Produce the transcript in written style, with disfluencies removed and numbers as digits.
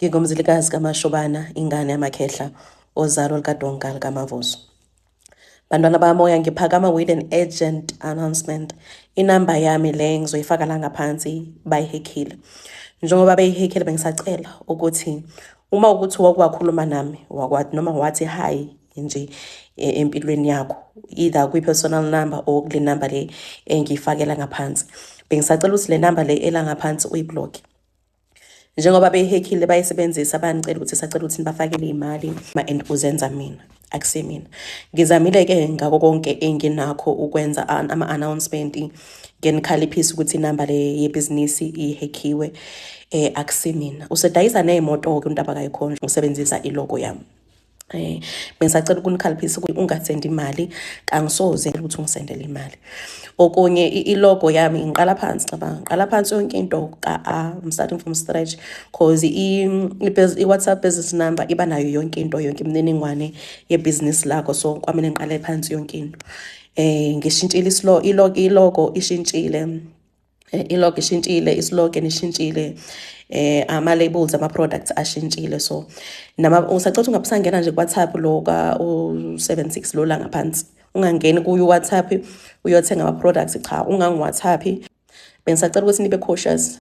NginguMzilikazi kaMashobana, ingane yamakhehla, ozalo likaDonga likaMavuso. Bantwana bamoya, ngiphakama with an urgent announcement. Inamba yami le ngizoyifaka la ngaphansi bayihekhile. Njengoba beyihekhile, bengisacela ukuthi uma ukuthi wakwakhuluma nami wakwathi noma wathi hi nje empilweni yakho, either kwi-personal number or kule number le engiyifakela ngaphansi, bengisacela ukuthi le number le ela ngaphansi uyi-block. Njengoba beyihekhile, bayisebenzisa, bayanicela ukuthi sacela ukuthi nibafakele iy'mali and uzenza mina, akusemina. Ngizamile-ke ngako konke enginakho ukwenza ama-announcement, ngiyakhaliphisa ukuthi inamba le yebhizinisi ihekhiwe, akusimina. Usedayisa ney'moto-ke uNtaba kayikhonjwa, usebenzisa i-logo yami. Bengisacela ukunikhaliphisa ukuthi ungasendi imali, kangisoze ukuthi ungisendele imali. Okunye, i-logo yami ngiqala phansi, cabanga, ngiqala phansi yonke into ka I'm starting from scratch, cause i-WhatsApp business number iba nayo yonke into, yonke imininingwane yebhizinisi lakho, so kwamele ngiqale phansi yonke into. Ngishintshile islo i-logo ishintshile, i-logo ishintshile, i-slogan ishintshile, ama-labels ama-products ashintshile. So nama usacela ungabusangena nje ku-WhatsApp lo ka u-76 lo la ngaphansi, ungangeni kuyo u-WhatsApp uyothenga ama-products, cha, ungangi-WhatsApp. Bengisacela ukuthi nibe cautious.